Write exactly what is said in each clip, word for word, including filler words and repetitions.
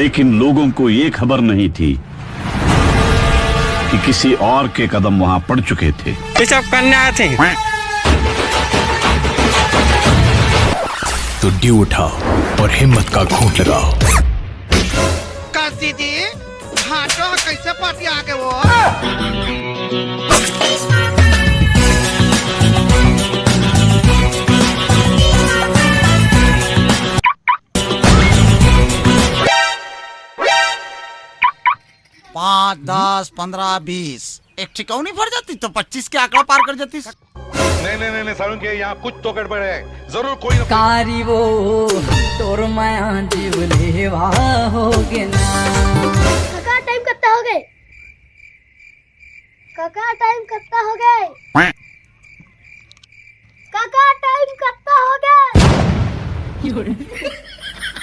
लेकिन लोगों को ये खबर नहीं थी कि किसी और के कदम वहां पड़ चुके थे। ये सब करने आए थे। तो ड्यू उठाओ और हिम्मत का घूंट लगाओ। का दीदी, भाटो ह कैसे पटिया के वो? पाँच, दस, पन्द्रह, बीस, एक ठिकौनी भर जाती तो पच्चीस के आंकड़ा पार कर जाती। नहीं नहीं नहीं नहीं, सारुण के यहाँ कुछ तो गड़बड़ है। जरूर कोई ना कोई कारी वो तोर माया जीव लेवा हो गे ना। काका, टाइम कत्ता हो गए? काका, टाइम कत्ता हो गए? काका, टाइम कत्ता हो गए?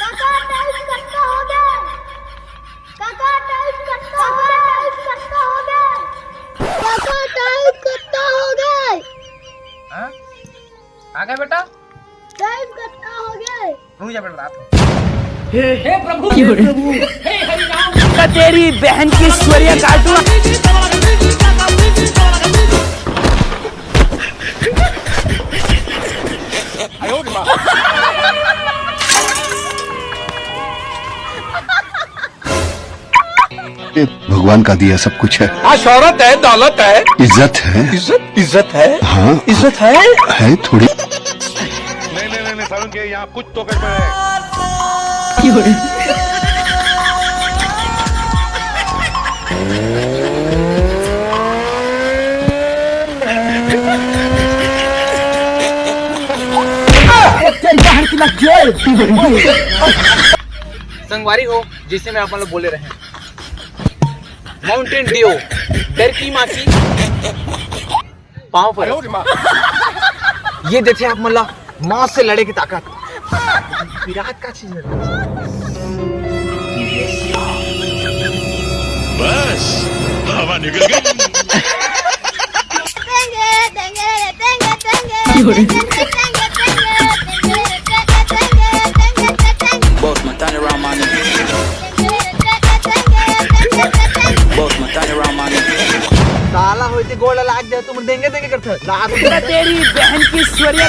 काका, टाइम कत्ता हो गए? काका, टाइम कत्ता हो गए? काका, टाइम कत्ता हो गए? काका, टाइम कत्ता हो गए? आ गए बेटा। टाइम कत्ता हो गए? रुक जा बेटा, रात हो। तेरी बहन की स्वरिया काटू। ये भगवान का दिया सब कुछ है। हाँ, शोहरत है, दौलत है। इज्जत है। इज्जत, इज्जत है। हाँ। इज्जत है। है थोड़ी। नहीं नहीं नहीं नहीं, सारुण के यहाँ कुछ तो गड़बड़ है। संगवारी हो, जैसे मैं आप मन ल बोले रहे, माउंटेन ड्यू, डर की माँ की पाँव पर। ये देथे आप मन ला मौत से लड़े की ताकत। विराट का चीज है। बस, हवा निकल गई। तेंगे, तेंगे, तेंगे, तेंगे। Boss man, turn around, man. Boss man, turn around, man. साला होइते गोड़ लाग जाए, तुम देंगे देंगे करते। लाग तेरी बहन की स्वरिया।